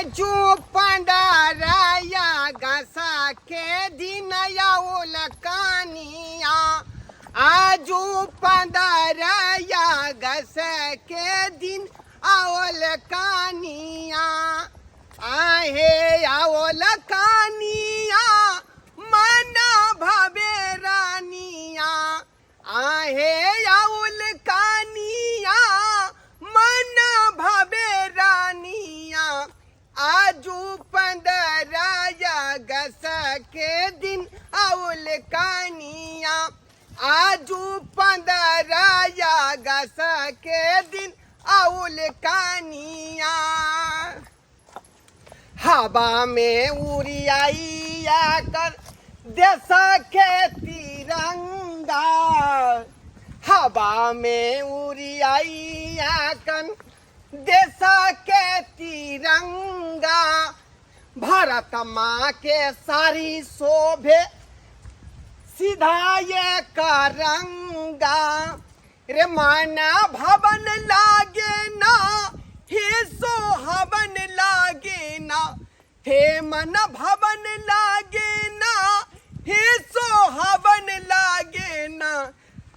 आजू पंडराया गसा के दिन आउल कानिया, आजू पंडराया गस के दिन आओल कानिया, आहे आओल कानिया मना भवे रानिया, आहे आउल कानिया मन भवे रानिया, आजू पंदराया गस के दिन आउल कानिया, आजू पंदराया गस के दिन आउल कानिया। हवा में उड़ियाई कर देश के तिरंगा, हवा में उड़ियाई कन देश के तिरंगा, भारत माँ के सारी शोभे सीधा ये करंगा, रे माना भवन लागे ना हे सोहवन लागे ना, हे मन भवन लागे ना हे सोहवन लागे ना,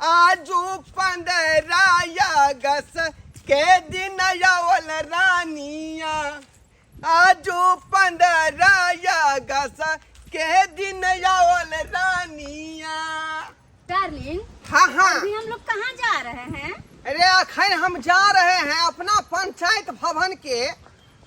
आजू पंद्रह अगस्त के दिन आवल रानिया, आजू 15 अगस्त के दिन आवल रानिया। डार्लिंग, हाँ हाँ, अभी हम लोग कहाँ जा रहे हैं? अरे अखन हम जा रहे हैं अपना पंचायत भवन के,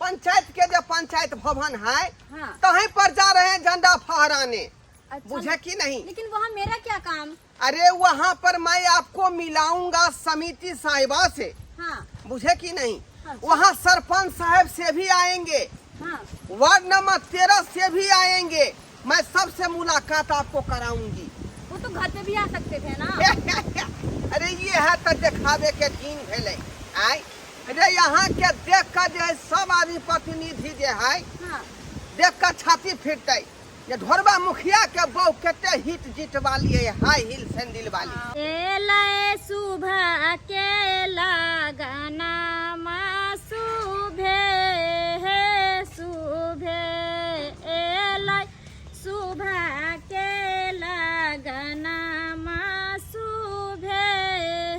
पंचायत के जो पंचायत भवन है, हाँ। तहीं पर जा रहे हैं झंडा फहराने। अच्छा, बुझे कि नहीं? लेकिन वहाँ मेरा क्या काम? अरे वहाँ पर मैं आपको मिलाऊंगा समिति साहिबा से। हाँ। बुझे कि नहीं? अच्छा। वहाँ सरपंच साहब से भी आएंगे, हाँ। वार्ड नंबर 13 से भी आएंगे, मैं सबसे मुलाकात आपको कराऊंगी। वो तो घर पे भी आ सकते थे ना। अरे ये है तो देखावे के दिन भेलै। आय अरे यहाँ के देख कर जे है सब आदमी प्रतिनिधि जे है, हाँ। देख कर छाती फिरतै ये ढोरबा मुखिया के बहू कते हिट जीत वाली है, हाई हिल सैंडल वाली। एलै सुबह के लगना मा सुभे हे सुभे, एलै सुबह के लगना मा सुभे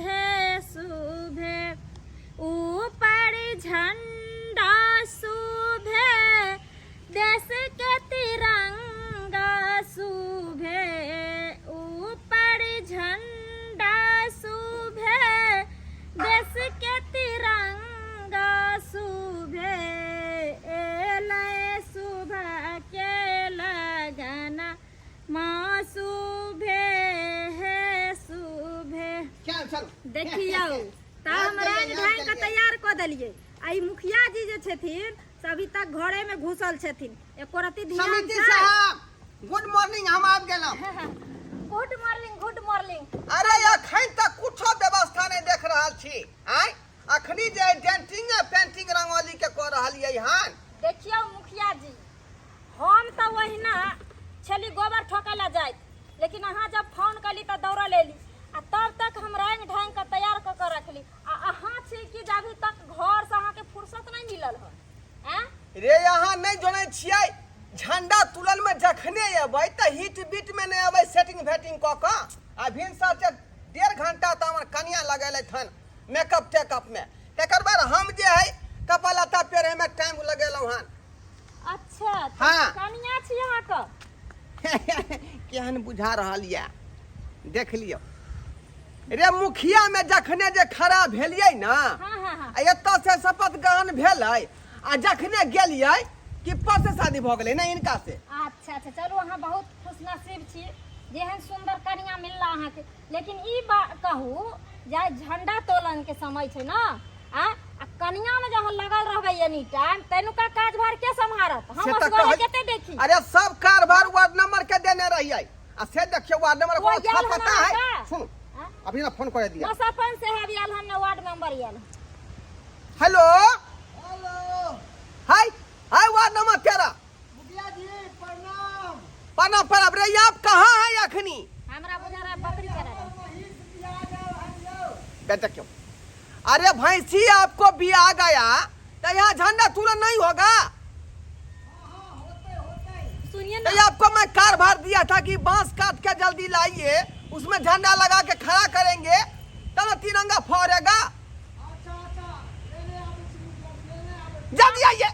हे सुभे, ऊपर झंडा सुभे देश के तिरंगा सुभे, ऊपर झंडा सुभे देश के तिरंगा सुभे, एलै सुबह के लगना माँ सुभे हे सुभे। चल चल देखियौ तऽ हम रंग ढंग के तैयार कऽ देलियै। आ ई मुखिया जी जे छथिन से अभी तक घरे में घुसल छथिन, एको रत्ती ध्यान समिति छै? साहब गुड मॉर्निंग, हम आबि गेलहुँ। Good morning, good morning. अरे अखन तक कुछो व्यवस्था नहीं देख रहल छी। आय अखनी जे डेंटिंग आ पेंटिंग रंगोली के कऽ रहलियै हन। देखियौ मुखिया जी, हम तऽ ओहिना छली गोबर ठोकै लए जाइत, लेकिन अहाँ जब फोन कली तऽ दौड़ल एली आ तब तक हम रंग ढंग के तैयार कऽ के रखली, आ अहाँ छी कि जे अभी तक घर से अहाँके फुर्सत नहीं मिलल हन। आँय? रे अहाँ नहीं जनै छियै, झंडा तुलन में जखने एबै तऽ हिट बीट में नहीं एबै सेटिंग भेटिंग कऽ कऽ। आ भिनसर से 1.5 घंटा तऽ हमर कनिया लगेलथि हन मेकअप टेकअप में, तकर बाद हम जे है कपड़ा लत्ता पेरे में टाइम लगेलहुँ हन। अच्छा, तऽ हाँ। कनिया छी अहाँके? केहन बुझा रहल यऽ देख लियौ। रे मुखिया में जखने जे खड़ा भेलियै ना, हाँ, हाँ, हाँ। आ एतऽ से शपथ ग्रहण भेलै आ जखने गेलियै कि पर से शादी भऽ गेलै ने इनका से। अच्छा अच्छा, चलू अहाँ बहुत खुशनसीब छी जेहन सुंदर कनिया मिलला अहाँके। लेकिन ई बात कहू जे आइ झंडा तोलन के समय छै ना, आ कनिया में जहाँ लगल रहबै एनी टाइम तनुका काजभार के सम्हारत? हम से तऽ असगरे कहै- कते देखी? अरे सब कारभार वार्ड नंबर के देने रहियै आ से देखियो वार्ड नंबर वो को गेल पता हन है। अहाँके? सुनू, हाँ? अभी ना फोन करे दिया। ना सरपंच साहब आयल हन, ना वार्ड मेंबर आयल हन। हेलो। हेलो। हाय हाय वार्ड नंबर 13। मुखिया जी प्रणाम। प्रणाम प्रणाम। रे आप कहाँ है अखनी? हमरा बुझा रहा है बकरी चरा रहा है। बेटा क्यों? अरे भैंसी आपको बिया गया तो यहाँ झंडा तुरंत नहीं होगा। आपको मैं कारभार दिया था कि बांस काट के जल्दी लाइए, उसमें झंडा लगा के खड़ा करेंगे तब ना तिरंगा फहरेगा। अच्छा अच्छा, लेने आबै छी मुखिया जी, लेने आबै छी। जल्दी आइए।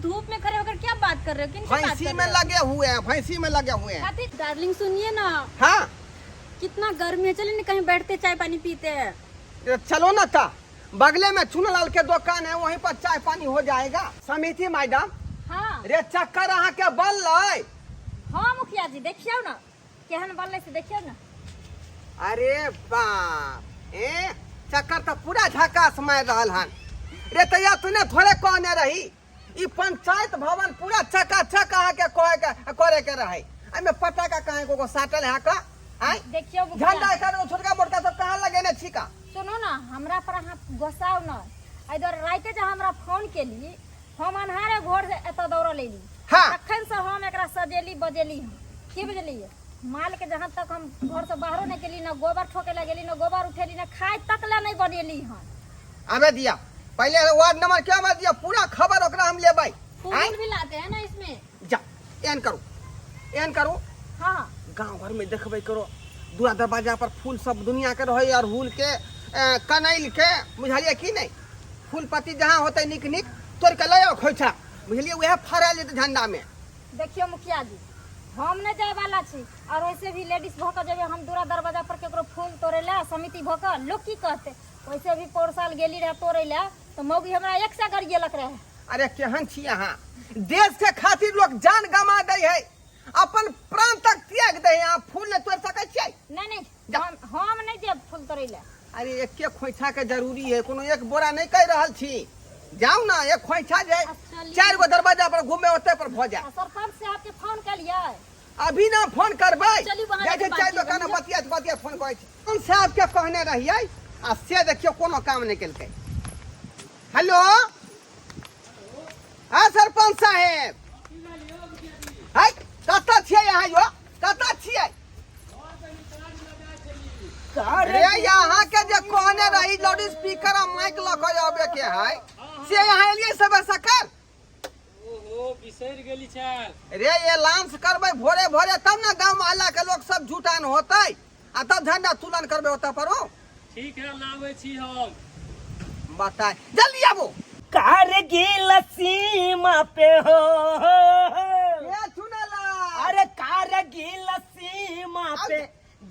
धूप में खड़े होकर क्या बात कर रहे हो? किनसे बात भैंसी कर में रहे हो? लगे हुए हैं, भैंसी में लगे हुए हैं। खाती डार्लिंग सुनिए ना। हाँ। कितना गर्मी है, चलिए ना कहीं बैठते चाय पानी पीते हैं। ये चलो ना ता, बगले में चुनलाल के दुकान है, वहीं पर चाय पानी हो जाएगा। समिति मैडम। हाँ। रे चक्कर अहाँ के बनलै। हाँ मुखिया जी, देखियो ना केहन बनलै से, देखियो ना। अरे बाप, ए चक्कर तऽ पूरा झकास मारि रहल हन। रे तैया तूने थोड़े कहने रही, ई पंचायत भवन पूरा चकाचक अहाँ के कहे के करे के रहे। एहिमे पटाखा कहाँ एगो साटल है का? आँय? देखियो मुखिया। झंडा एकर छोटका मोटका सब कहाँ लगेने छी का? सुनू ना, हमरा पर अहाँ गोसाउ न। एहि दुआरे राइते जे हमरा फोन केली, हम अन्हारे घोर से एतऽ दौड़ल एली। तखन से हम एकरा सजेली बजेली हन, की बुझलियै? माल के जहाँ तक हम घर से बाहरो नहि गेली, न गोबर ठोके ला गेली, न गोबर उठेली, न खाय तक ला नहि बनेली हन। आबे दिया, पहले वार्ड नंबर के आबे दिया, पूरा खबर ओकरा हम लेबै। फूल आँय? भी लाते हैं ना इसमें। जा एहन करू, एहन करू। हाँ। गांव घर में देखबै करो, दुआ दरवाजा पर फूल सब दुनिया के रहै, अड़हुल के, कनैल के, बुझलियै की नहि? फूल पत्ती जहाँ होतै नीक नीक तोड़ि के लऽ आउ खोइछा, बुझलियै? उएह फड़ायल जेतै झंडा में। देखियो मुखिया जी, हम नहि जाय वाला छी, और वैसे भी लेडीज भऽ कऽ जेबै हम दूरा दरवाजा पर केकरो फूल तोड़ै लए, समिति भऽ कऽ लोक की कहतै? वैसे भी पौर साल गेली रहे तोड़ै लए तऽ मौगी हमरा एक सए गरियेलक रहे। अरे केहन छी अहाँ, देश के खातिर लोग जान गमा दै है, अपन प्राण तक त्याग दै है, अहाँ फूल नहि तोड़ि सकै छियै? नहि नहि। जा। हम नहि जेब फूल तोड़ै लए। अरे एके खोइछा के जरूरी है, कोनो एक बोरा नहि कहि रहल छी। जाउ ना, एक खोइछा जे अच्छा, लिअ। चारि गो दरवाजा पर घूमे ओते पर भऽ जाय। आ सरपंच साहब के फोन केलियै? अभी ना फोन करबै, चलू, वहाँ जाइ छै जाके चाय बातचीत दोकान बनि बतियात बतियात फोन करै छै। कोन साहब के कहने रहियै आ से देखियौ कोनो काम नहि केलकै। हेलो, हाँ सरपंच साहेब, है कतऽ छियै अहाँ यो, कतऽ छियै रे? यहाँ के जे कहने रही लाउड स्पीकर आ माइक लऽ कऽ आबे के है, से यहाँ एलियै सबे सकल। ओहो, बिसरि गेली छल। रे ये लांस करबै भोरे भोरे तब ने गाँव मोहल्ला के लोग सब जुटान होतै आ तब झंडा तुलन करबै ओतऽ पर। हो ठीक है, लाबै छी हम। बताए, जल्दी आबू। कारगिल सीमा पे हो, ये चुनेला। अरे कारगिल सीमा पे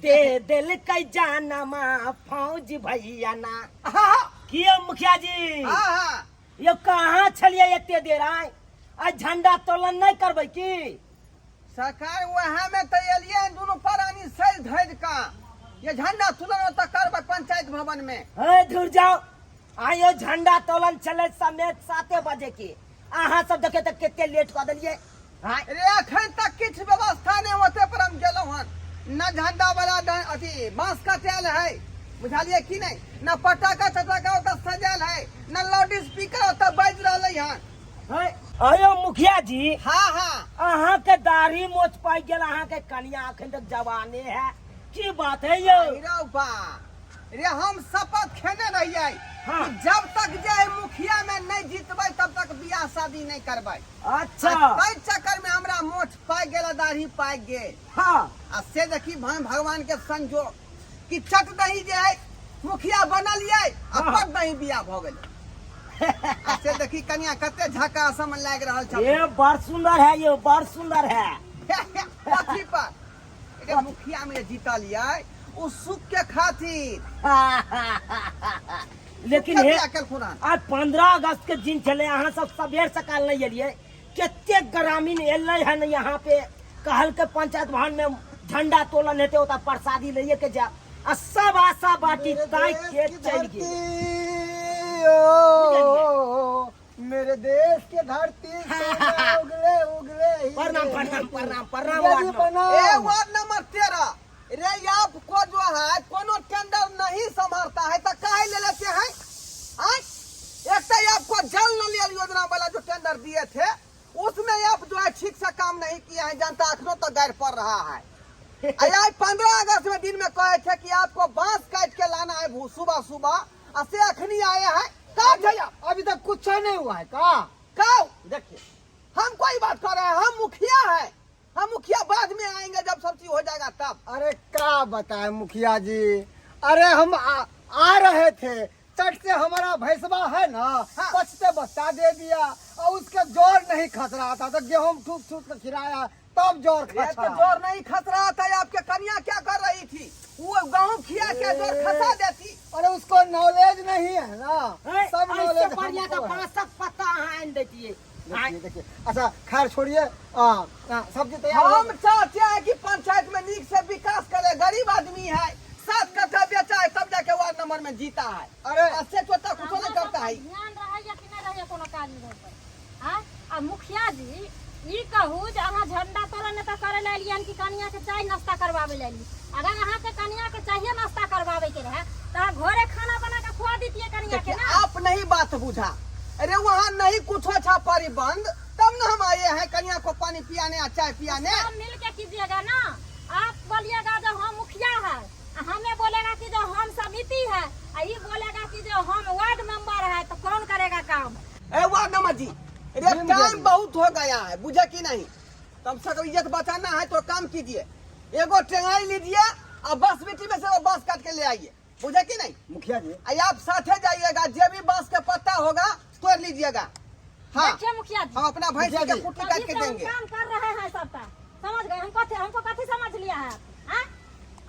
दे दिल के जानमा फौज भैया ना। हाँ। कियो मुखिया जी? हाँ हाँ। यो कहाँ छलियै एते देर? आय आ झंडा तोलन नहीं करबै की? सरकार वएह में तो एलियै दुनू प्राणी सज धज का, ये झंडा तुलन ओतऽ करबै पंचायत भवन में। हे धुर जाओ, आयो झंडा तोलन चले समय 7 बजे के, अहाँ सब देखे तऽ कते लेट कऽ देलियै। हाँ। रे अखन तक किछु व्यवस्था नहि होते पर हम गेलहुँ हन, न झंडा वाला अथी बांस कटायल है, बुझलियै की नहि? न पटाखा चटाखा ओतऽ सजायल है, न लाउड स्पीकर ओतऽ बाजि रहलै हन। है, अयो मुखिया जी। हाँ हाँ। अहाँ के दाढ़ी मोछ पाकि गेल, अहाँ के कनिया अखन तक जवाने है, की बात है यो? अरे बा रे, हम शपथ खेने रहियै कि जब तक जे एहि मुखिया में नहीं जीतबै तब तक बियाह शादी नहीं करबै। अच्छा। ताहि चक्कर में हमरा मोछ पाकि गेल आ दाढ़ी पाकि गेल। आ से देखी भगवान के संजोग कि चट दही जे है मुखिया बनलियै आ पट दही बियाह भऽ गेलै। आ से देखी कनिया कते झकास हम लागि रहल छल। ये बड़ सुंदर है, ये बड़ सुंदर है। कथी पर रे मुखिया में जीतलियै ओ सुख के खातिर। लेकिन सुख के हे बियाह केलखुन हन। आज 15 अगस्त के दिन छलै, अहाँ सब सबेर सकाल नहीं एलियै, कते ग्रामीण एलै हन यहाँ पे, कहल के पंचायत भवन में झंडा तोलन हेतै, ओतऽ प्रसादी लइए के जायब, आ सब आशा बाटी मेरे ताकि देश के की चलि धरती, गेल। ओ, मेरे देश के धरती सोना उगले उगले ही प्रणाम रे। प्रणाम प्रणाम प्रणाम। मुखिया जी, वार्ड नंबर। प्रणाम। ए वार्ड नंबर 13 रे, आपको जो है कोनो टेंडर नहीं संभालता है तो काहे ले लेते हैं? आय? एक तो आपको जल नल योजना वाला जो टेंडर दिए थे उसमें आप जो है ठीक से काम नहीं किया है, जनता अखनों तक गैर पड़ रहा है। आज 15 अगस्त में दिन में कहे थे कि आपको बांस काट के लाना है सुबह सुबह, आ से अखनी आए हैं का भैया? अभी तक कुछ नहीं हुआ है का? का देखिए हम कोई बात कर रहे हैं, हम मुखिया हैं। हम मुखिया बाद में आएंगे जब सब चीज हो जाएगा तब। अरे क्या बताए मुखिया जी, अरे हम आ रहे थे, चट से हमारा भैंसवा है ना, हाँ। पछते बस्ता दे दिया और उसके जोर नहीं खस रहा था तो गेहूं ठूस ठूस के खिलाया तब जोर ये खसा। तो जोर नहीं खस रहा था, आपके कन्या क्या कर रही थी? वो गेहूं खिया के जोर खसा देती। अरे उसको नॉलेज नहीं है ना, है, सब ऐसे नॉलेज बढ़िया हमको तऽ है। बाँसक पत्ता अहाँ आनि दैतियै। देखिए देखिए, अच्छा खैर छोड़िए, सब्जी तैयार हो हम चाहते हैं कि पंचायत में नीक से विकास करे, गरीब आदमी है, 7 कट्ठा बेचा है तब जाके वार्ड नंबर में जीता है। अरे अस्से चोटा कुछ नहीं करता है। ध्यान रहैया कि नहि रहैया कोनो काज में पर? आँय? आ मुखिया जी ई कहू जे अहाँ झंडा तोलन तऽ करे लए एलियन कि कनिया के चाय नाश्ता करवावे लए एलियै? अगर अहाँ के कनिया के चाहिए नाश्ता करवावे के रहे तऽ अहाँ घरे खाना बना के खुआ दितियै कनिया के देखिए ना। आप नहीं बात बुझा, अरे वहाँ नहीं कुछ अच्छा परिबंध तब ना हम आए हैं कन्या को पानी पियाने या चाय पियाने। सब मिल के कीजिएगा ना, आप बोलिएगा जो हम मुखिया है, हमें बोलेगा कि जो हम समिति है, आ ये बोलेगा कि जो हम वार्ड मेंबर है, तो कौन करेगा काम? ए वार्ड नंबर जी, अरे जी, मुखिया टाइम जी। बहुत हो गया है, बुझे कि नहीं? कम से कम इज्जत बचाना है तो काम कीजिए, एगो टेंगाई लीजिए और बस मिट्टी में से वो बस काट के ले आइए, बुझे कि नहीं? मुखिया जी आप साथे जाइएगा, जे भी बस के पत्ता होगा तोड़ लीजिएगा। हाँ देखिए मुखिया जी, हम अपना भैंस मुखिया के जी। कुट्टी तभी काट के से हम देंगे। काम कर रहे हैं सबका, समझ गए? हमको कथी समझ लिया है आप? हाँ?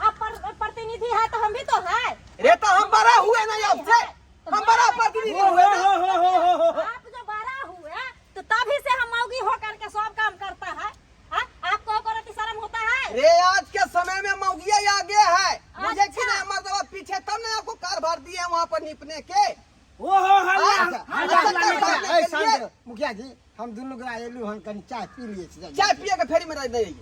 आप प्रतिनिधि है तो हम भी तो है। रे तो हम बड़ा हुए ना आपसे, हम बड़ा प्रतिनिधि हुए ना। आप जो बड़ा हुए तो तभी से हम मौगी होकर के सब काम करता है। हाँ? आपको करती शर्म होता है? रे आज के समय में मौगिया आगे है, मुझे कि अच्छा। नहीं मर्दवा पीछे, तब ना आपको कारभार दिए वहाँ पर निपने के। ओहो हल्ला अच्छा, हल्ला अच्छा, हल्ला अच्छा, नहि ए, शांत रहो। मुखिया जी हम दुनू गोरा एलू हन, कनी चाय पी लिए छी। चाय पिए के फेरी में रह जाइए,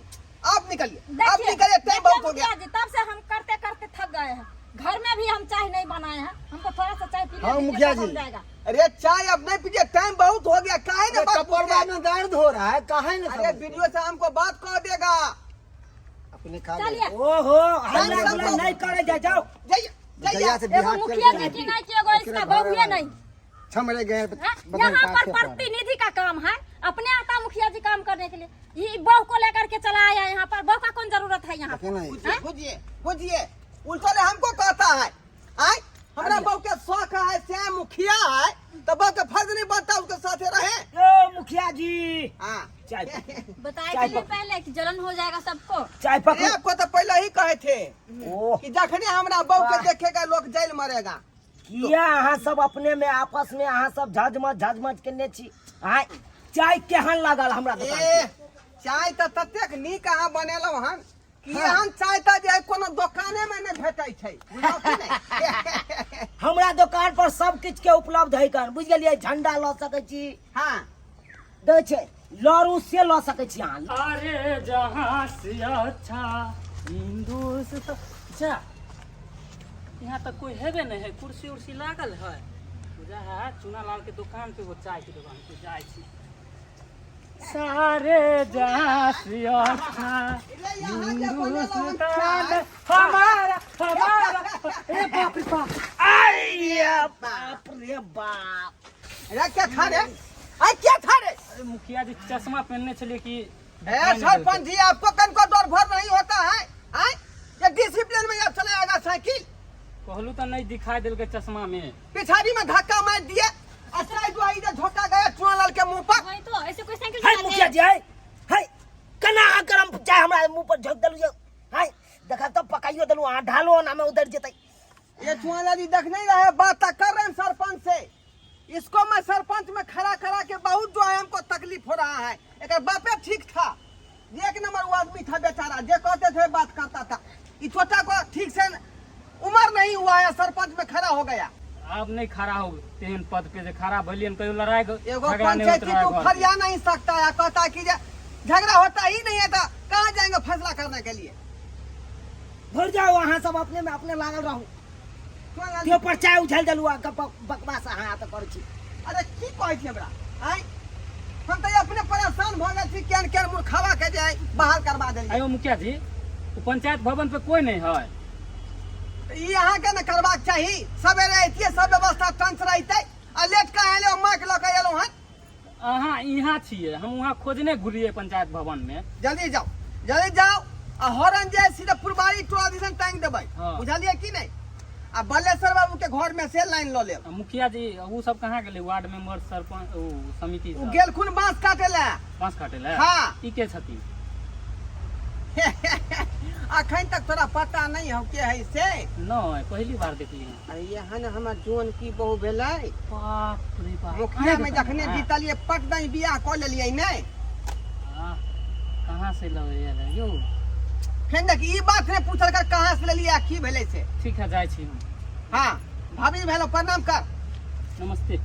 आप निकलिए, आप देखिए, निकलिए, टाइम देखिए बहुत हो गया। मुखिया जी, तब से हम करते करते थक गए हैं, घर में भी हम चाय नहीं बनाए हैं, हमको थोड़ा सा चाय पी हाँ, लीजिए, मुखिया तब हो जी। जाएगा। अरे चाय अब नहीं पीजिए, टाइम बहुत हो गया, काहे ना बात कपड़वा पूछते? में दर्द हो रहा है, काहे ना अरे समझते? वीडियो से हमको बात कर देगा। अपने खा ले। चलिए। ओहो हल्ला गुल्ला नहीं करे जा, जाओ। जाइए, जाइए। जहिया से एगो बिहार चल मुखिया गए, जी की नहीं कि एगो इसका एकरे बहुए घरे नहीं। छमड़े गए, हाँ? बदन यहाँ पर काटे पर। प्रतिनिधि का काम है, अपने आता मुखिया जी काम करने के लिए, ये बहू को लेकर के चला आया यहाँ पर, बहू का कौन जरूरत है यहाँ पर? देखिए ना, बुझिए, बुझिए, बुझिए, उल्टा ने हमको कहता है, आय हमरा बहू के शौक है से मुखिया है तो बहू के फर्ज नहीं बनता उसके साथे रहे। ओ मुखिया जी हाँ चाय बताए चाय के लिए पक- पहले कि जलन हो जाएगा सबको। चाय अरे पकड़ू। आपको तो पहले ही कहे थे ओह कि जखने हमरा बहू के वाह। देखेगा लोग जेल मरेगा। किया अहाँ सब अपने में आपस में अहाँ सब झजमज झजमज केने छी। आय चाय केहन लागल हमरा दुकान ए के? चाय तऽ ततेक नीक अहाँ बनेलहुँ हन कि एहन चाय तऽ जे कोनो दोकाने में नहि भेटै छै, बुझलहुँ कि नहि? हमरा दुकान पर सब किछु के उपलब्ध है कन, बुझि गेलियै? झंडा लऽ सकै छी, हाँ दै छै लड़ू से लऽ सकै छी अहाँ। अरे जहाँ से अच्छा हिंदुस्तान जा, यहाँ तक कोई हेबे नहीं है, कुर्सी उर्सी लागल है। बुझा है चूना लाल के दुकान पे, वो चाय के दुकान पे जाइ छी। सारे जहाँ से अच्छा हिंदुस्तान हमारा हमारा। ए बाप रे बाप, आइया बाप रे बाप। अरे क्या था रे, अरे क्या था रे? अरे मुखिया जी चश्मा पहनने छलिए कि ए सरपंच जी आपको कनको डर भर नहीं होता है? आय ये डिसिप्लिन में आप चले आएगा साइकिल। कहलू तो नहीं दिखाई दिल के चश्मा में। पिछाड़ी में धक्का मार दिए, अच्छा जो आई झोंका गया चुनालाल के मुंह पर। वही तो ऐसे कोई साइकिल है चलाते मुखिया जी, है है केना अहाँ गरम चाय हमरा मुंह पर झोंक देलू जे? है देखा तो पकाइयो देलू अहाँ, ढालो ना में उधर जेतै। ये चुनालाल जी देख नहीं रहे, बात कर रहे हैं सरपंच से। इसको मैं सरपंच में खड़ा करा के बहुत जो है हमको तकलीफ हो रहा है। एक बापे ठीक था, एक नंबर वो आदमी था बेचारा, जे कहते थे बात करता था। इस छोटा को ठीक से उम्र नहीं हुआ है, सरपंच में खड़ा हो गया। आब नहीं खड़ा हो तेहन पद पे जे खड़ा भेलियन कहियो लड़ाई एगो झगड़ा नहीं होत पंचायती रहे को घर पे। फरिया नहीं सकता है, कहता कि जे झगड़ा होता ही नहीं है तो कहाँ जाएंगे फैसला करने के लिए। भर जाओ अहाँ सब अपने में अपने लागल रहू। चुनालाल त्यो पर चाय उझालि देलू आ गप बकवास अहाँ तऽ करै छी। अरे की कहै छी हमरा? आँय हम तऽ अपने परेशान भऽ गेल छी, केहन केहन मूर्खवा के जे बाहर करवा देलियै। आयो मुखिया जी, ओ पंचायत भवन पे कोई नहीं है। ई अहाँके ने करबाक चाही, सवेरे अइतियै सब व्यवस्था टंच रहितै, आ लेट कऽ एलहुँ, माइक लऽ कऽ एलहुँ हन। अहाँ यहाँ छियै, हम वहाँ खोजने घुरलियै पंचायत भवन में। जल्दी जाओ, जल्दी जाओ आ हॉर्न जे सीधा पुरबारी टोला दिसन टांग देबै। हाँ। बुझलियै कि नहि? आ बलेश्वर बाबू के घर में से लाइन लऽ लेब। आ मुखिया जी उ सब कहाँ गेलै? वार्ड मेंबर, सरपंच, उ समिति ओ सब? गेलखुन बांस काटे लए। बांस काटे लए? हाँ। ई के छथिन? अखन तक तोरा पता नहीं हो के है से? नहीं, पहली बार देखली हन। अरे एहन हमर जोन की बहू भेलै। बाप रे बाप। मुखिया में अहाँके जखने हाँ। जीतलियै पट दही बियाह कऽ लेलियै नहि। हाँ, कहाँ से लगे यौ? फेर देख, ई बात नहि पूछल कर कहाँ से लेलियै आ की भेलै से। ठीक है, जाइ छी हम। हाँ, भाभी भेलो, प्रणाम कर। नमस्ते।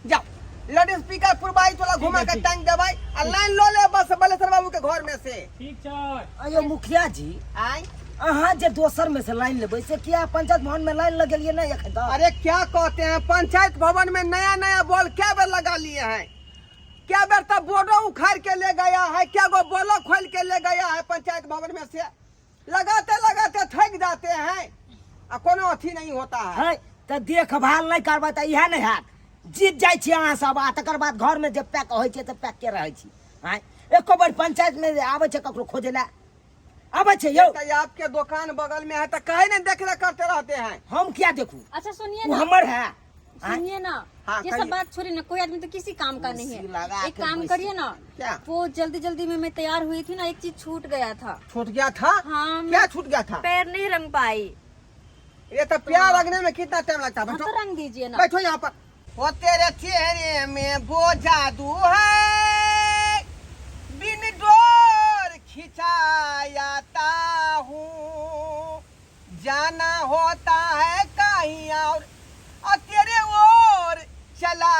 जाओ लाउड स्पीकर पुरबाई टोला घुमा के टांग देबै आ लाइन लऽ ले बस बलेश्वर बाबू के घर में से। ठीक छै। अयो मुखिया जी, आय, अहाँ जे दोसर में से लाइन लेबै से किया पंचायत भवन में लाइन लगेलियै नहीं एखन तक? अरे क्या कहते हैं, पंचायत भवन में नया नया बॉल क्या बेर लगा लिए हैं, क्या बेर तब बोर्डो उखाड़ के ले गया है, क्या गो बॉलो खोल के ले गया है। पंचायत भवन में से लगाते लगाते थक जाते हैं आ कोनो अथी नहीं होता है। है तऽ देखभाल नहीं करबै तऽ इएह नहि हैत। जीत जाइ छी अहाँ सब आ तकर बाद घर में जे पैक होइ छै तऽ पैक के रहै छी। आँय, एको बेर पंचायत में आबै छै ककरो खोजै लए? आबै छै यौ? तो आपके दुकान बगल में है तो काहे नहीं देख रहे करते रहते हैं? हम क्या देखू? अच्छा सुनिए वो ना, हमर है। आँय? सुनिए ना, हाँ, ये सब कहिए। बात छोड़िए ना, कोई आदमी तो किसी काम का नहीं कुर्सी लगा है। एक के काम बैस- करिए ना। क्या? वो जल्दी जल्दी में मैं तैयार हुई थी ना, एक चीज छूट गया था। छूट गया था? हाँ, क्या छूट गया था? पैर नहीं रंग पाई। ये तो प्यार रंगने में कितना टाइम लगता है? हाँ, बैठो। तो रंग दीजिए ना। बैठो यहाँ पर। वो तेरे चेहरे में वो जादू है, बिन डोर खिंचायाता हूँ, जाना होता है कहीं और तेरे ओर चला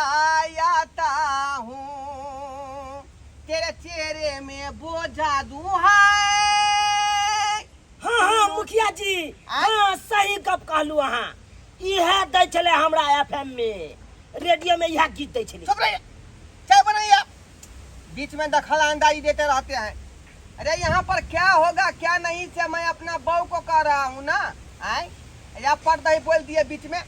आता हूँ, तेरे चेहरे में वो जादू है। हाँ हाँ मुखिया जी, हाँ सही गप कहलू अहाँ। इएह दै छलै हमरा एफ एम में, रेडियो में इएह गीत दै छलै। चुप रहिए, चाय बनाइए आप। बीच में दखल अंदाजी देते रहते हैं। अरे यहाँ पर क्या होगा क्या नहीं से मैं अपना बहू को कह रहा हूँ ना। आए या पर दही बोल दिए बीच में।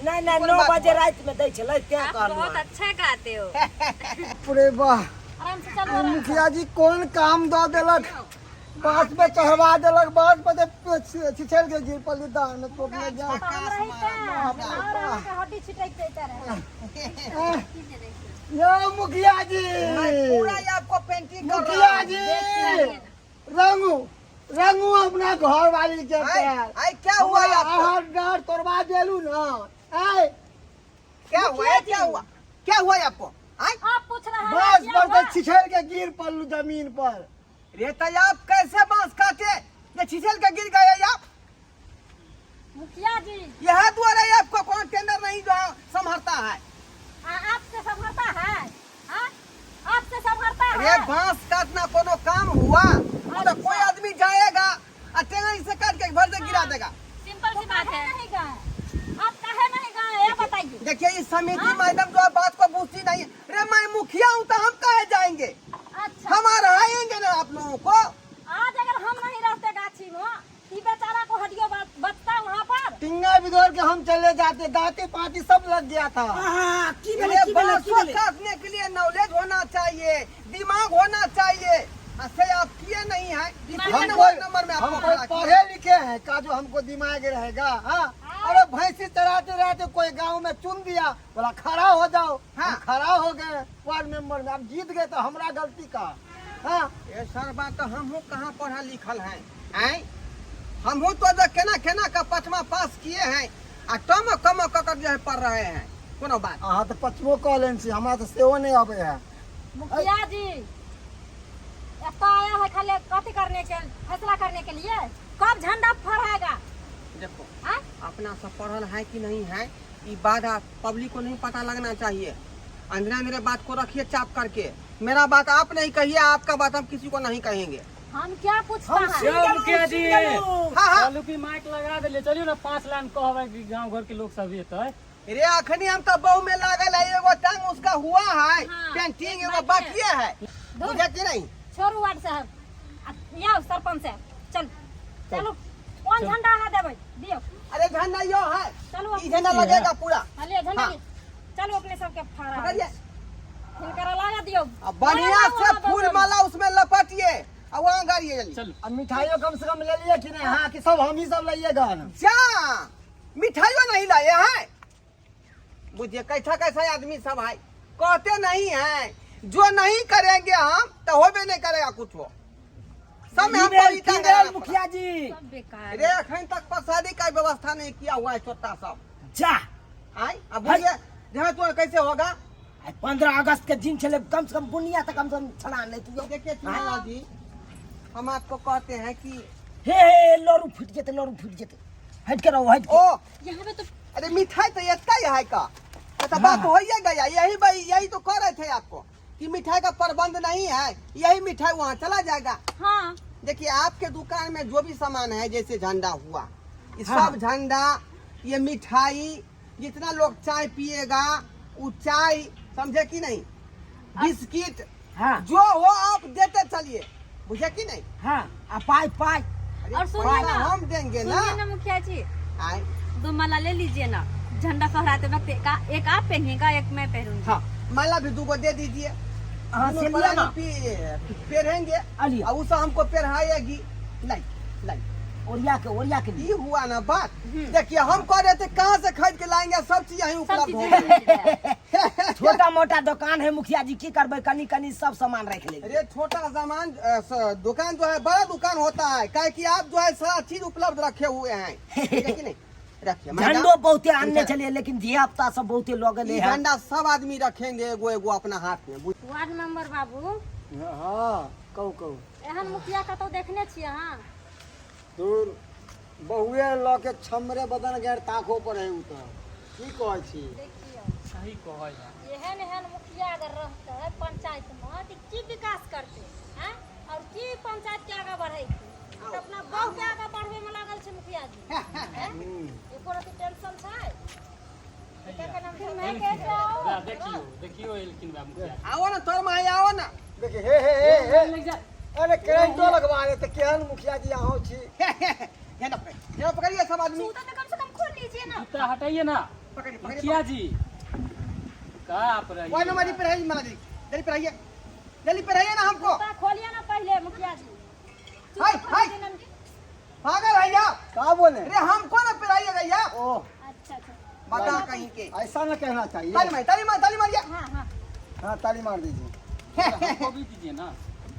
नहीं नहीं, कोन 9 बात बजे हुआ? रात में दै छलै तें आप कहलू। बहुत अहाँ। अच्छा गाते हो। अरे वाह, आराम से चलो, आराम से। मुखिया जी कौन काम दऽ देलक, बांस पे चढ़वा देलक, बांस पे तऽ छिछल के गिर पड़ली दान में टोकने जा। तो हम रही थे, और अहाँके हड्डी छिटक जैते रहे। यो मुखिया जी, मैं पूरा ही आपको पेंटिंग कर रहा मुखिया हूँ। जी रंगू रंगू अपना घर वाली के आय, पैर। आय, क्या हुआ ये आपको? अहाँ डाँर तोड़वा देलू ना। आय क्या हुआ है? क्या हुआ, क्या हुआ ये आपको? आय आप पूछ रहा है बांस क्या पर हुआ? से छिछल के गिर पड़लू जमीन पर। रे तो आप कैसे बांस काटे ये छिछल के गिर गए आप? मुखिया जी यह द्वारा ही आपको कौन टेंडर नहीं जो है संभरता है। आपसे संभरता है? हाँ? आपसे संभरता अरे है? बांस काटना कोनो काम हुआ? वो तो कोई आदमी जाएगा और टेंगरी से काट के भर से गिरा देगा। सिंपल सी बात है। नहीं गए आप, काहे नहीं गए ये बताइए। देखिए इस समिति मैडम जो है बात को पूछती नहीं है। अरे मैं मुखिया हूँ तो हम काहे जाएंगे? अच्छा हम आएंगे ना आप लोगों को। आज अगर हम नहीं रहते गाछी में, ई बेचारा को हड्डियों बचता वहाँ पर। टिंगा बिदोर के हम चले जाते, दांती पाती सब लग गया था। हाँ, की भेलै, अरे की भेलै, की बांसों भेलै? काटने के लिए नॉलेज होना चाहिए, दिमाग होना चाहिए, ऐसे आप किए नहीं है। दिमाग इसी हम कोई नंबर में हम आपको कोई खड़ा किया। पढ़े लिखे हैं का जो हमको दिमाग रहेगा? हाँ, अरे भैंसी चराते रहते कोई गांव में चुन दिया, बोला खड़ा हो जाओ। हाँ। हम खड़ा हो गए वार्ड मेंबर में, अब जीत गए तो हमरा गलती का? हाँ ये सर बात तो हम हूँ कहाँ पढ़ा लिखल हैं? आँय? हमहूँ तो जो केना केना का पचमा पास किए हैं आ टम कम क कर जो है पढ़ रहे हैं। कोनो बात अहाँ तऽ पचमो कऽ लेने छी, हमरा तऽ सेहो नहि अबै है। मुखिया जी एतऽ आया है खाली कथी करने के, फैसला करने के लिए। कब झंडा फहराएगा? देखो हाँ? अपना सब पढ़ल है कि नहीं है ये बात पब्लिक को नहीं पता लगना चाहिए। अंधेरा अंधेरे बात को रखिए चाप करके। मेरा बात आप नहीं कहिए, आपका बात हम किसी को नहीं कहेंगे। हम क्या पूछता हम है? सुन यौ मुखिया जी, गेलहुँ। हाँ हाँ कहलू कि माइक लगा देलियै, चलियौ ने 5 लाइन कहबै कि गाँव घर के लोग सब एतै। रे अखनी हम तो बहु में लागल है, एगो टांग उसका हुआ है हाँ, पेंटिंग, एक एगो बाकी बाकी है, बुझे कि नहीं? छोड़ू वार्ड साहब, आ, याओ सरपंच साहब, चल चलो। कौन झंडा अहाँ देबै? दियौ। अरे झंडा यो है, चलू। ई झंडा लगेगा पूरा। हाँ, लिअ झंडा। हाँ। लिअ। चलू अपने सबके फहरा पकड़िए। हिनकर लगा दियौ। अब बढ़िया से फूल माला उसमें लपटिए और वहाँ गाड़िए जल्दी। चलू। आ मिठाइयो कम से कम ले लिए कि नहीं? हाँ कि सब हम ही सब लइएगा ना। जा, मिठाइयों नहीं लाए हैं। बुझिए कैसा कैसा आदमी सब है, कहते नहीं है। जो नहीं करेंगे हम तो होबे नहीं करेगा कुछ। हो सब में की हमको भेल, ईटा की गड़ाना भेल पड़ा। मुखिया जी? सब बेकार। रे अखन तक प्रसादी का व्यवस्था नहीं किया हुआ है छोटा सब। जा। आय अब बुझिए जहाँ तो कैसे होगा। आइ 15 अगस्त के दिन छले, कम से कम बुनिया तऽ कम से कम छड़ा नहीं तू। देखिए चुनाला जी, हम आपको कहते हैं कि हे हे, लड़ू फूट जेते, लड़ू फूट जेते, हट के रहो, हट के। ओ यहाँ पे तो अरे मिठाई तो इतना ही है का तो बात हो ही गया। यही भाई यही तो कह रहे थे आपको कि मिठाई का प्रबंध नहीं है, यही मिठाई वहाँ चला जाएगा। हाँ। देखिए आपके दुकान में जो भी सामान है, जैसे झंडा हुआ, ये हाँ। सब झंडा, ये मिठाई, जितना लोग चाय पिएगा वो चाय, समझे कि नहीं, बिस्किट, हाँ। जो हो आप देते चलिए, बुझे कि नहीं। हाँ, आ पाई पाई। अरे और सुनिए पैसा ना, हम देंगे ना। सुनिए ना मुखिया जी, आए। दो माला ले लीजिए ना, झंडा फहराते वक्त एक आप पहनिएगा, एक मैं पहनूंगी। हाँ, माला भी दूगो दे दीजिए। हाँ, दोनों से लिया ना। पहनेंगे अलिया। और उसे हमको पहनाएगी। नहीं नहीं, ओरिया के, ओरिया के लिए। ये हुआ ना बात। देखिए हम कह रहे थे कहाँ से खरीद के लाएंगे, सब चीज यहीं सब उपलब्ध चीज हो। यहीं मिल जाए। छोटा मोटा दुकान है मुखिया जी, की करबै, कनी कनी सब सामान रख लेबै। अरे छोटा सामान दुकान जो है बड़ा दुकान होता है, काहे कि आप जो है सारा चीज उपलब्ध रखे हुए हैं। ठीक है कि नहीं? रखिए मैडम। झंडो बहुते आनने छलियै, लेकिन धिया पुता सब बहुते लऽ गेलै ई हन। झंडा सब आदमी रखेंगे एगो एगो अपना हाथ में। वार्ड मेंबर बाबू। हाँ, कहू कहू। एहन मुखिया कतौ देखने छियै अहाँ? दूर बहुए लऽ के छमरे बदन गैर ताको पर है उ तऽ की कहै छी। देखियौ, सही कहै है। एहन एहन मुखिया अगर रहतै पंचायत में तऽ की विकास करतै आँय, और की पंचायत के आगा बढ़ेतै? तऽ अपना बहु के आगा बढ़बै में लागल छै मुखिया जी। आँय? एको रति टेंशन छै? फिर मैं कैसे आऊं? ला, देखियो देखियो एलखिन बा मुखिया। आओ ना तोर माई, आओ ना। देखिए हे हे हे हे, लग जा। अरे करेंटो लगवा दे तऽ केहन मुखिया जी अहूँ छी। झंडा पकड़िए, झंडा पकड़िए सब आदमी। जूता तो कम से कम खोल लीजिए ना। जूता हटाइए ना। पकड़िए पकड़िए। मुखिया जी का आप रहिए। वार्ड नंबर पर है माला जी, जल्दी पर आइए, जल्दी पर आइए ना हमको। जूता खोलिए ना पहले मुखिया जी। जूता हाय, खोल हाय। लीजिए ना। पागल है आप। का बोले? अरे हमको ना पिलाइएगा यार। ओह। अच्छा अच्छा, बता कहीं के। ऐसा ना कहना चाहिए। ताली मारिए, ताली मार, ताली मारिए। हाँ हाँ हाँ, ताली मार दीजिए। हमको भी दीजिए ना।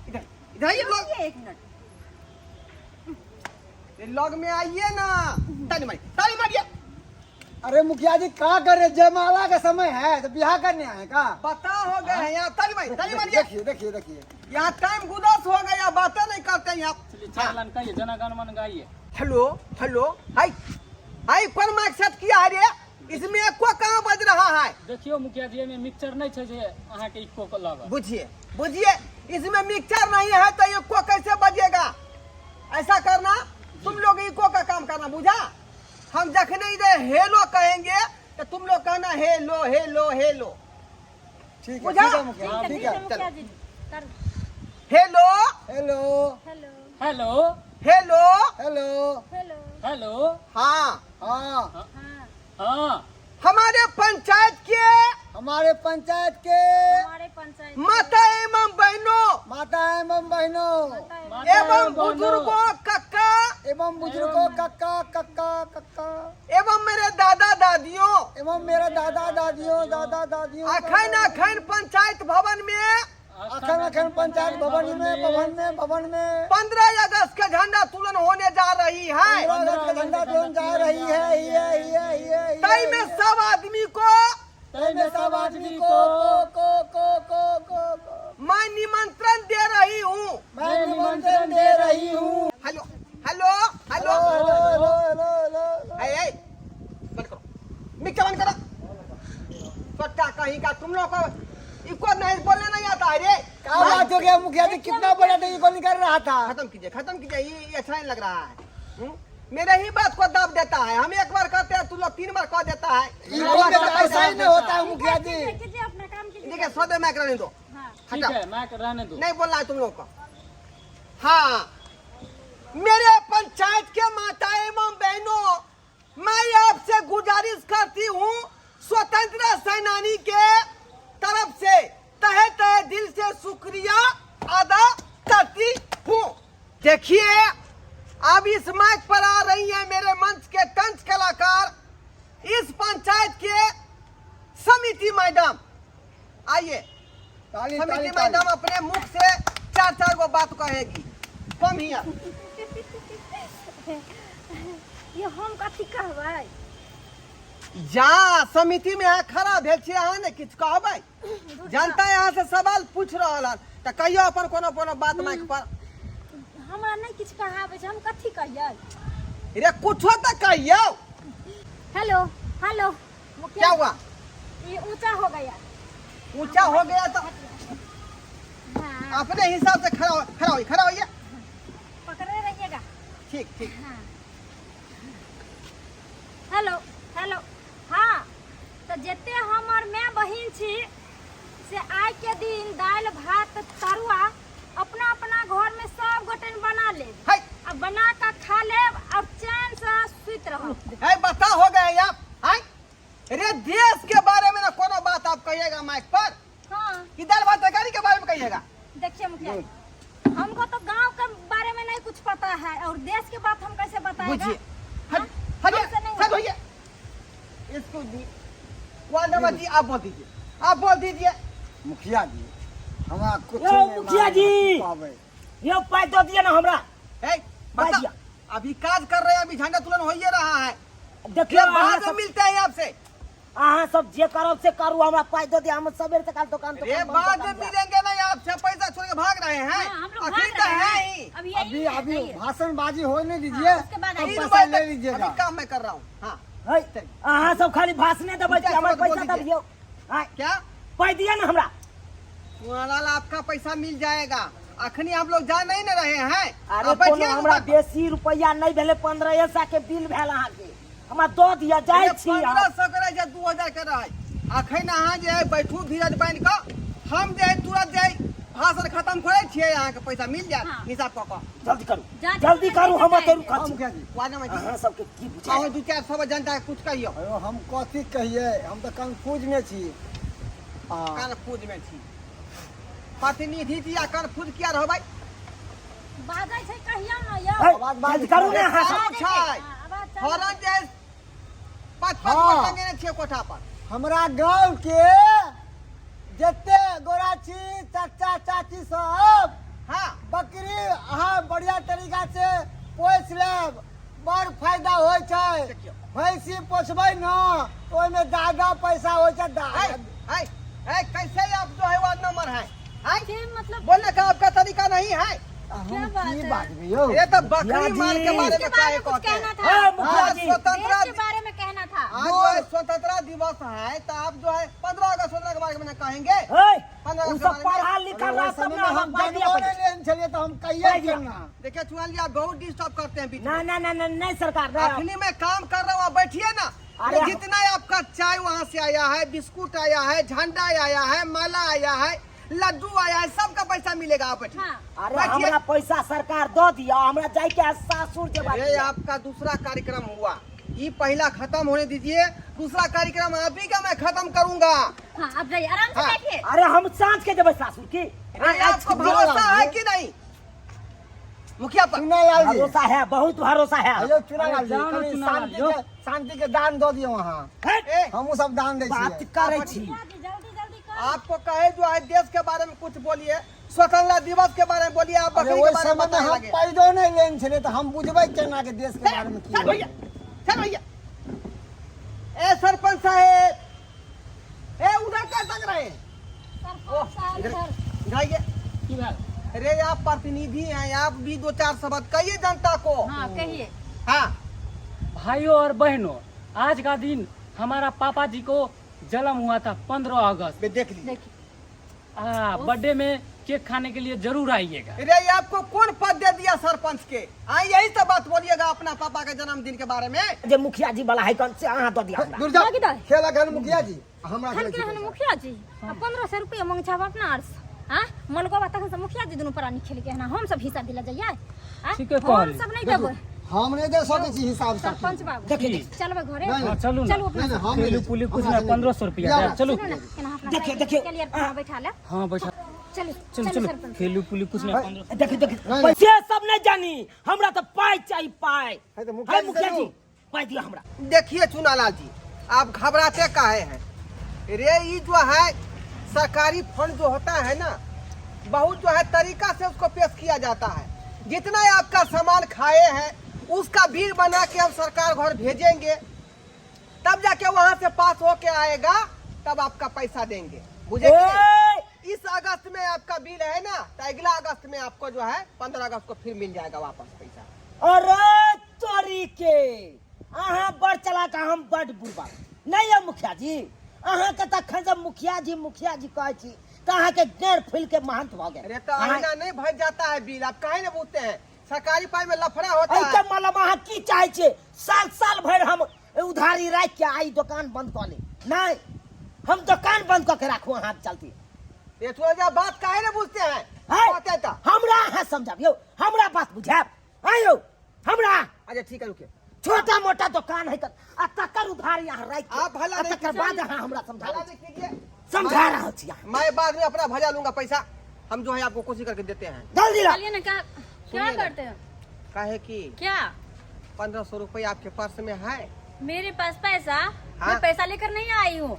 इधर इधर आइए लोग। रुकिए एक मिनट। ये लॉग में आइए ना। ताली मारिए, ताली मारिए। अरे मुखिया जी का करे, जयमाला का समय है तो ब्याह करने आए का? बता हो गए हैं यहाँ। ताली मारिए, ताली मारिए। देखिए देखिए देखिए, यहाँ टाइम गुदस हो गया, बातें नहीं करते हैं आप। चलिए चार लाइन गाइए, जनगण मन गाइए। हेलो हेलो, हाय हाय, कौन माइक सेट किया है रे? इसमें एको कहाँ बज रहा है? देखियो मुखिया जी, एमे मिक्सचर नहीं छै जे अहाँ के इको के लागत। बुझिए बुझिए, इसमें मिक्सचर नहीं है तो इको कैसे बजेगा? ऐसा करना तुम लोग इको का काम करना, बुझा? हम जखने इधर हेलो कहेंगे तो तुम लोग कहना हेलो हेलो हेलो। ठीक है, बुझा? ठीक है मुखिया, ठीक ठीक है है। मुखिया जी, कर। Hello hello hello hello hello hello hello. Hello. हाँ हाँ हाँ। हाँ। हमारे पंचायत के, हमारे पंचायत के हमारे पंचायत माता एवं बहनों, माता एवं बहनों, माता एवं बहनों, बुजुर्गों कक्का, एवं बुजुर्गों कक्का कक्का कक्का, एवं मेरे दादा दादियों, एवं मेरा दादा दादियों, दादा दादियों, अखन अखन पंचायत भवन में, अखन अखन पंचायत भवन में, भवन में, भवन में 15 अगस्त का झंडा तुलन होने जा रही है। 15 अगस्त का झंडा तुलन जा रही है। ये तई में सब आदमी को, तई में सब आदमी को को को को को को मैं निमंत्रण दे रही हूँ। मैं निमंत्रण दे रही हूँ। Hello hello hello hello hello hello hello. ऐ, बंद करो मिक्सर, बंद करो। पट्टा कहीं का तुम लोग को इको नहीं बोलने नहीं आता है रे। क्या बात हो गया मुखिया जी, कितना बड़ा तो इको निकल रहा था। खत्म कीजिए, खत्म कीजिए, ये अच्छा नहीं लग रहा है। मेरे ही बात को दाब देता है। हम एक बार कहते हैं, तू लोग 3 बार कह देता है। इको में तो ऐसा ही नहीं होता है मुखिया जी। कीजिए अपना काम कीजिए। देखिए सौदे माइक रहने दो। हाँ ठीक है, माइक रहने दो। नहीं बोलना है तुम लोग को। हाँ, मेरे पंचायत के माता एवं बहनों, मैं आपसे गुजारिश करती हूँ, स्वतंत्रता सेनानी के तरफ से तहे तहे दिल से शुक्रिया अदा करती हूँ। देखिए अब इस माइक पर आ रही है मेरे मंच के कंच कलाकार, इस पंचायत के समिति मैडम। आइए ताली, समिति ताली, ताली। मैडम अपने मुख से चार चार गो बात कहेगी। कम हिया ये हम कथी कहबै? जा समिति में अहाँ खड़ा भेल छियै, अहाँ ने किछु कहबै? जनता यहाँ से सवाल पूछ रहल हन तऽ कहियो अपन कोनो कोनो बात माइक पर। हमरा नहि किछु कहाबै छै, हम कथी कहियै? रे कुछो तऽ कहियौ। हेलो हेलो मुखिया क्या हुआ? ये ऊंचा हो गया। ऊंचा हो गया तो हाँ। अपने हिसाब से खड़ा हो, खड़ा होइए, खड़ा होइए। पकड़े रहिएगा। ठीक ठीक। हाँ। हेलो हेलो हाँ तो जते हमर माय बहिन छी से आइ के दिन दालि भात तरुआ अपना अपना घर में सब गोटे बना लेब है आ बना के खा लेब और चैन से सुति रहब। है बता हो गए आप हैं? रे देश के बारे में ना कोनो बात आप कहिएगा माइक पर। हाँ। कि दाल भात तरकारी के बारे में कहिएगा? देखिए मुखिया जी, हमको तो गांव के बारे में नहीं कुछ पता है और देश के बात हम कैसे बताएगा? बुझिए। हाँ? हट हमसे नहीं हट होगा। भैया इसको दी वार्ड नंबर जी आप बोल दीजिए, आप बोल दीजिए। मुखिया जी हमरा कुछ यौ, नहीं मुखिया मालूम जी। कहबै। यौ पाइ दऽ दिअ ने हमरा। ए, पाइ बता, दिअ। अभी काज कर रहे हैं, अभी झंडा तुलन हो ही रहा है। देखियौ ये अहाँ बाद में सब मिलते हैं आपसे। अहाँ सब जे करब से करू, हमरा पाइ दऽ दिअ, हम सबेर सकाल दुकान रे दुकान बंद बाद कऽ में के जायब। मिलेंगे नहीं आपसे, पैसा छोड़ के भाग रहे हैं। हाँ, हम लोग अखिल भाग तो रहे है हैं। ही। अब यही अभी है, अभी नहीं है। भाषणबाजी हो नहीं दीजिए, हाँ, उसके बाद तब आइए। तीन पैसा बजे ले तक लीजिएगा। अभी काम मैं कर रहा हूँ। हाँ। है, अहाँ सब खाली भाषणे देबै छी, हमर बोल पैसा दऽ दीजिए। दियौ। आँय, क्या पाइ दिअ ने हमरा। मोहनलाल आपका पैसा मिल जाएगा, अखनी आप लोग जा नहीं ना रहे हैं। अरे आप बैठिए कोनो ना हमरा दुकान पर। बेसी रुपैआ नहि भेलै, 1500 के बिल भेल अहाँके, हमरा दऽ दिअ, जाइ छी हम। 1500 के रहै छै, 2000 के रहै। अखन अहाँ जे है बैठू धीरज बान्हि कऽ, हम जे है तुरंत जे है भाषण खत्म करै छियै, अहाँके पैसा मिल जायत। हाँ। हिसाब कऽ कऽ जल्दी करू, जा- जल्दी करू, हम एते रुकल हाँ, छी। मुखिया जी। वार्ड नंबर जी। अहाँ सबके की बुझाय? अहाँ दू चारि सौ जनता के कुछ कहियौ। अयो, हम कथी कहियै, हम तऽ कंफ्यूज में छी। आ, कन्फ्यूज में छी प्रतिनिधि जी, आ कन्फ्यूज किया रहबै? बाजै छै कहियौ ने यौ। है, आवाज बाजै जल्दी करू ने अहाँ सब। चालू छै। हाँ, आवाज चालू। हॉर्न जे पाँच पाँच हाँ। गो टंगेने छियै कोठा पर। हमरा गांव के जते गोरा छी चाचा चाची सब, हाँ, बकरी अहाँ बढ़िया तरीका से पोसि लेब, बड़ फायदा होइ छै। देखियौ। भैंसी पोसबै न तऽ ओहिमे ज्यादा पैसा होइ छै। है, है, है, कैसे आप जो है वार्ड नंबर है, है? के मतलब बोलने का आपका तरीका नहीं है। हम क्या बात की है? बाजबै यौ? ये तो बकरी जी। माल के बारे इसके में बारे काहे में कुछ कहते हैं? कहना था। हाँ, मुखिया आज जी। स्वतंत्रता देश के बारे में कहना था। आज जो है स्वतंत्रता दिवस है तो आप जो है 15 अगस्त स्वतंत्रता के बारे में कहेंगे। है, 15 उ अगस्त सब के बारे में। पढ़ा लिखा अरे, ओहि रहत तब समय ने में हमरा हम पाइ दिअ जनमो पड़त। नहि लेने छलियै तऽ हम कहियै पाइ दिअ। केना? देखिए चुनाव जी आप बहुत डिस्टर्ब करते हैं बीच में। ना ना ना ना नहीं सरकार नहीं। अखनी मैं काम कर रहा हूँ, आप बैठिए ना। अरे ये जितना आपका चाय वहाँ से आया है, बिस्कुट आया है, झंडा आया है, माला आया है, लड्डू आया है, सबका पैसा मिलेगा। आप बैठिए। हाँ। अरे बैठिए। हमरा पैसा सरकार दऽ दिअ, हमरा जाइके है सासुर जेबाक ये यऽ। आपका दूसरा कार्यक्रम हुआ, ये पहला खत्म होने दीजिए, दूसरा कार्यक्रम आप ही का मैं खत्म करूंगा। हाँ, अब जाइए आराम से हाँ। बैठिए। अरे हम साँझ के जेबै सासुर की। अरे आपको भरोसा है कि नहीं मुखिया पर? चुनालाल जी भरोसा है, बहुत भरोसा है। अयो चुनालाल जी, अरे जाओ ना कनि चुनालाल शांति यौ। के शांति के दान दऽ दियौ अहाँ। हट, ए, हमहूँ सब दान दै बात छियै। करै छी। मुखिया जी जल्दी जल्दी करू। आपको कहे जो है देश के बारे में कुछ बोलिए, स्वतंत्रता दिवस के बारे में बोलिए, आप अरे बकरी के ओहि बारे में समय में बताने हम लगे। पैदो नहि लेने छलियै तऽ हम बुझबै केना के देश के बारे में की चल होइ भैया, चल भैया। ए सरपंच साहेब, ए उधर क्या तक रहे हैं? सरपंच साहब इधर इधर। इधर आइए। की भेल? अरे आप प्रतिनिधि हैं, आप भी दो चार शब्द कहिए जनता को। हाँ कहिए। हाँ। भाइयों और बहनों, आज का दिन हमारा पापा जी को जन्म हुआ था 15 अगस्त। बे देख लीजिए। देखिए। हाँ, बर्थडे में केक खाने के लिए जरूर आइएगा। अरे ये आपको कौन पद दे दिया सरपंच के? हाँ यही तो बात बोलिएगा अपना पापा के जन्मदिन के बारे में। जे मुखिया जी वाला है कन से अहाँ दऽ दिअ हमरा। दूर जाओ। लगी दे। खेल अखन मुखिया जी हमरा हम खेलै के छी हन पैसा। मुखिया जी आ 1500 रुपया मांग छाब अपना आर से। हाँ मलगोबा तखन से मुखिया जी दुनू प्राणी खेल के हन हम सब हिस्सा दिला जाइए। हाँ? ठीके हम कहली। सब नहीं देखू, देबै। हम नहि दे सकै छी हिसाब से। सरपंच बाबू, देखिए। चलबै घरे। नहीं, हाँ, चलू ना। चलू अपना। नहीं नहीं, हम खेलू पुली कुछ नहीं, 1500 रुपया दे, चलू। सुनू ना, केना अपना देखिए, साइकिल देखिए। के लिए अपना बैठा ले। हाँ, बैठा। चलू। चलू। चलू। चलू। सरपंच। खेलू पुली कुछ नहीं, 1500। देखिए देखिए। नहीं। पैसे सब नहीं जानी, हमरा तो पाई चाहिए, पाई। है तो मुखिया है जी मुखिया से जी लू। पाई दियो हमरा। देखिए चुनालाल जी, आप घबराते काहे हैं रे? ये जो है सरकारी फंड जो होता है ना, बहुत जो है तरीका से उसको पेश किया जाता है। जितना आपका सामान खाए हैं उसका बिल बना के हम सरकार घर भेजेंगे, तब जाके वहां से पास होके आएगा, तब आपका पैसा देंगे। बुझे कि नहीं? ए, इस अगस्त में आपका बिल है ना, तो अगला अगस्त में आपको जो है 15 अगस्त को फिर मिल जाएगा वापस पैसा। अरे तोरी के, अहाँ बड़ चलाक, हम बड़ बुड़बा नहीं है मुखिया जी। अहाँ के तखन जब मुखिया जी मुखिया जी कहै छी तऽ अहाँ के गैर फूल के महंत भऽ गेल। अरे तो अहिना नहीं भर जाता है बिल, आप काहे ना पूछते हैं? सरकारी पाई में लफड़ा होता एहिके है। मतलब अहाँ की चाहै छियै? साल साल भरि हम उधारी राखि के आई दोकान बंद कऽ ली? नहीं, हम दोकान बंद कऽ के राखू अहाँ चलती? ये थोड़ा जा बात काहे ना पूछते हैं? है? कहते तो हमरा अहाँ समझाबियौ, हमरा बात बुझायब आयौ हमरा? अच्छा ठीक है, रुकिए। छोटा मोटा दुकान है आ तकर उधारी अहाँ राखि के, आप भला आ नहीं तकर कीजिए। बाद अहाँ हमरा समझाबै भला छी। नहीं कीजिए। समझा रहल छी अहाँ। मैं बाद में अपना भजा लूंगा पैसा, हम जो है आपको कोशिश करके देते हैं। जल्दी ला। चलिए ना, क्या क्या सुनिए ना। करते हो? काहे कि क्या? 1500 रुपये आपके पर्स में है। मेरे पास पैसा? हाँ। मैं पैसा लेकर नहीं आई हूँ।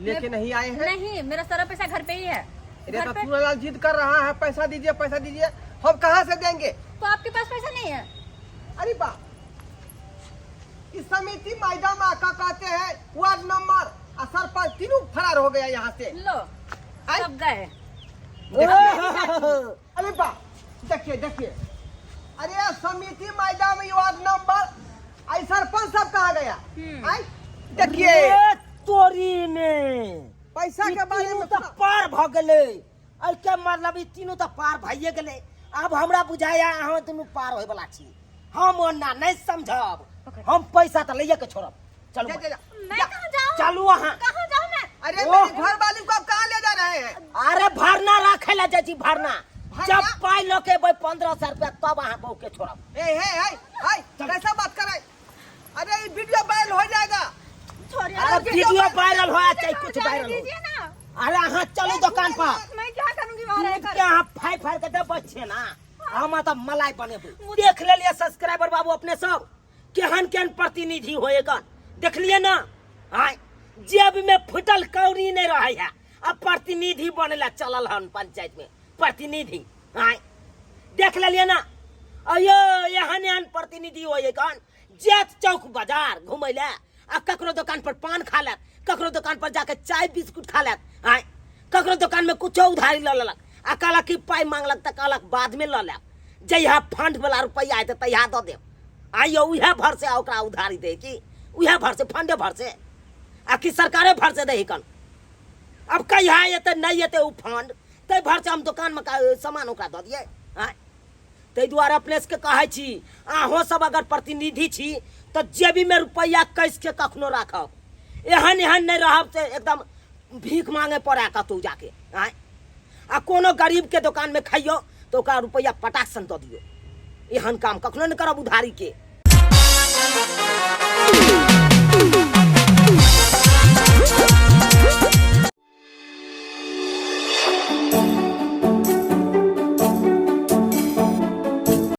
लेके नहीं आए हैं? नहीं, मेरा सारा पैसा घर पे ही है। अरे घर तो पे। चूनालाल जिद कर रहा है, पैसा दीजिए पैसा दीजिए, हम कहाँ से देंगे? तो आपके पास पैसा नहीं है? अरे बा, इस समिति मैडम का कहते हैं वार्ड नंबर और सरपंच तीनों फरार हो गया यहाँ से। लो। आई? सब गए। अरे बा, देखिए देखिए, अरे समिति मैडम, वार्ड नंबर आई सरपंच सब कहाँ गया? आई देखिए। रे तोरी में पैसा ई के बारे तीनू में तऽ सुना। पार भऽ गेलै। एहिके मतलब ई तीनू तऽ पार भइए गेलै। आब हमरा बुझाया अहाँ दुनू पार होय वाला छी, हम ओना नहीं समझब। हम पैसा तऽ लैये के छोड़ब। चलू। जा, जा, जा। मैं कहाँ जाऊँ? चलू अहाँ। कहाँ जाऊँ मैं? अरे ओह। मेरी घर वाली को आप कहाँ ले जा रहे हैं? अरे भरना राखे ला जाइ छी, भरना। भरना? जब पाई लऽ के एबै 1500 रुपया, तब अहाँ बहू के छोड़ब। ए हे हे हे, कैसा बात कर रहे? अरे ये वीडियो वायरल हो जाएगा। छोड़िए। अरे वीडियो वायरल होया चाहे कुछ जाने वायरल हो। दीजिए ना। अरे अहाँ चलू दुकान पर। मैं क्या करूँगी वहाँ दूध रहकर? के अहाँ फाड़ फाड़ के देबै छियै ना, हम तऽ मलाई बनेबै। देख लेलियै सब्सक्राइबर बाबू, अपने सब केहन केहन प्रतिनिधि होएगा देखलियै ना। आय जेब में फुटल कौड़ी नहीं रहे है, अब प्रतिनिधि बने ला चलल हन पंचायत में प्रतिनिधि। आय देख लेलियै ना, अयो एहन एहन प्रतिनिधि होएगा, जेत चौक बाजार घुमै ला आ ककरो दुकान पर पान खा लेत, ककरो दुकान पर जाके चाय बिस्कुट खा लेत। आय ककरो दुकान में कुछो उधारी लऽ लेलक आ कहलक कि पाइ मांगलक तऽ कहलक बाद में लऽ लेब, जहिया फंड वाला रुपैआ एतै तहिया दऽ देब। आइयो उएह भरसे आ ओकरा उधारी दे कि उएह भरसे, फंडे भरसे आ कि सरकारे भरसे दे कन? अब कहिया एतै नहि एतै ओ फंड, ताहि भरसे हम दोकानमे सामान ओकरा दऽ दियै? आँय, ताहि दुआरे अपने सबके कहै छी, अहूँ सब अगर प्रतिनिधि छी तऽ जेबीमे रुपैआ कसके कखनो राखब। एहन एहन नहि रहब से एकदम भीख मांगे पड़ै कतहु जाके। आँय, आ कोनो गरीबके दोकानमे खइयौ तऽ ओकरा रुपैआ पटाक सन दऽ दियौ। एहन काम कखनो नहि करब उधारीके।